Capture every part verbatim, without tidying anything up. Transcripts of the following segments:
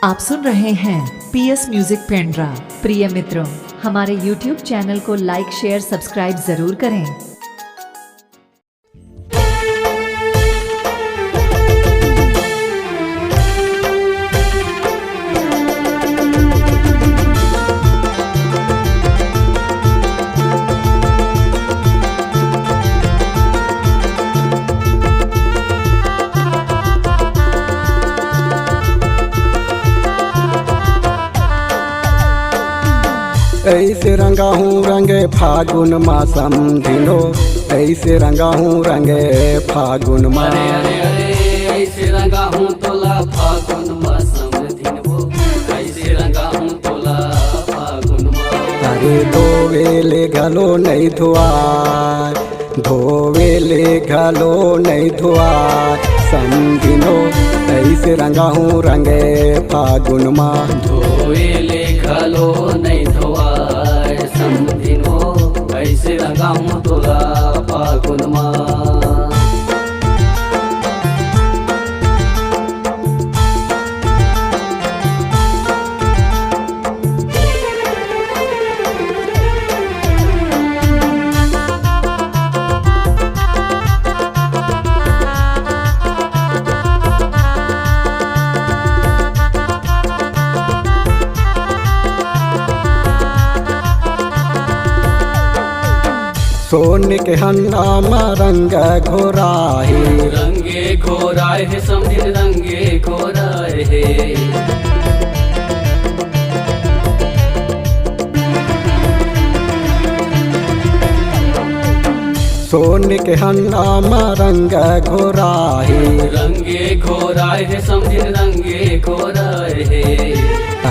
आप सुन रहे हैं पीएस म्यूजिक पेंड्रा। प्रिय मित्रों, हमारे YouTube चैनल को लाइक, शेयर, सब्सक्राइब जरूर करें। ऐसे रंगाहूँ रंगे फागुन मा समधिन हो, ऐसे रंगाहूँ रंगे फागुन मा। अरे, अरे, अरे, ऐसे रंगाहूँ तोला फागुन मा समधिन हो, ऐसे रंगाहूँ तोला फागुन मा। अरे धोवे ले घलो नइ धोवाय, धोवे ले घलो नइ धोवाय समधिन हो, ऐसे रंगाहूँ रंगे फागुन मा। धोवे ले घलो नइ धोवाय समधिन हो, ऐसे रंगाहूँ तोला फागुन मा। सोन के हंडा मा रंग घोराए हे। रंगे घोराए हे समधिन, रंगे घोराए हे। सोन के हंडा मा रंग घोराए हे। रंगे घोराए हे समधिन, रंगे घोराए हे।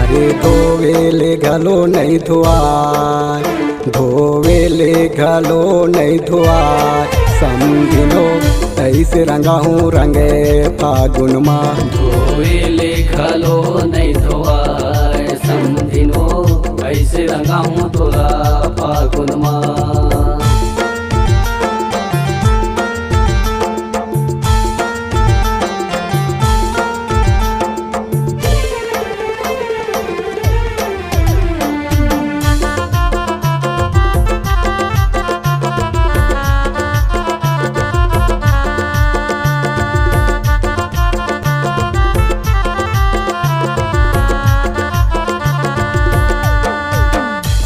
अरे धोवे ले घलो नइ धोवाय, धोवे ले घलो नइ धोवाय समधिन हो, ऐसे रंगाहूँ रंगे फागुन मा। धोवे ले घलो नइ धोवाय समधिन हो, ऐसे रंगाहूँ तोला फागुन मा।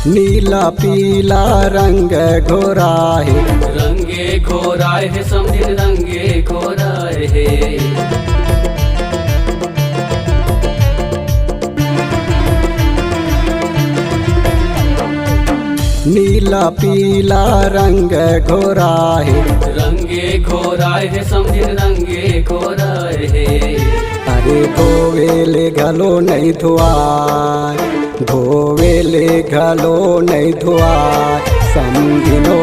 नीला पीला रंग घोराए हे। रंगे घोराए हे समधिन, रंगे घोराए हे। नीला पीला रंग घोराए हे। रंगे घोराए हे समधिन, रंगे घोराए हे। अरे धोवे ले घलो नइ धोवाय, धोवे ले घलो नइ धोवाय समधिन हो,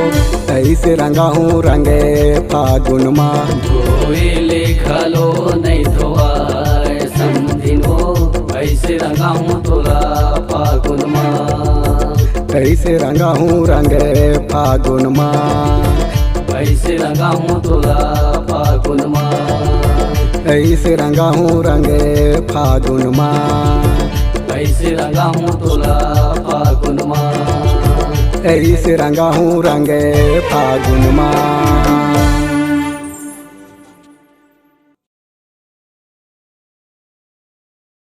ऐसे रंगाहूँ रंगे फागुन मा। धोवे ले घलो नइ धोवाय समधिन हो, ऐसे रंगाहूँ तोला फागुन मा। ऐसे रंगाहूँ रंगे फागुन मा। ऐसे रंगाहूँ तोला फागुन मा। ऐसे रंगाहूँ रंगे फागुन मा। ऐसे रंगाहूँ तोला फागुन मा। ऐसे रंगाहूँ रंगे फागुन मा।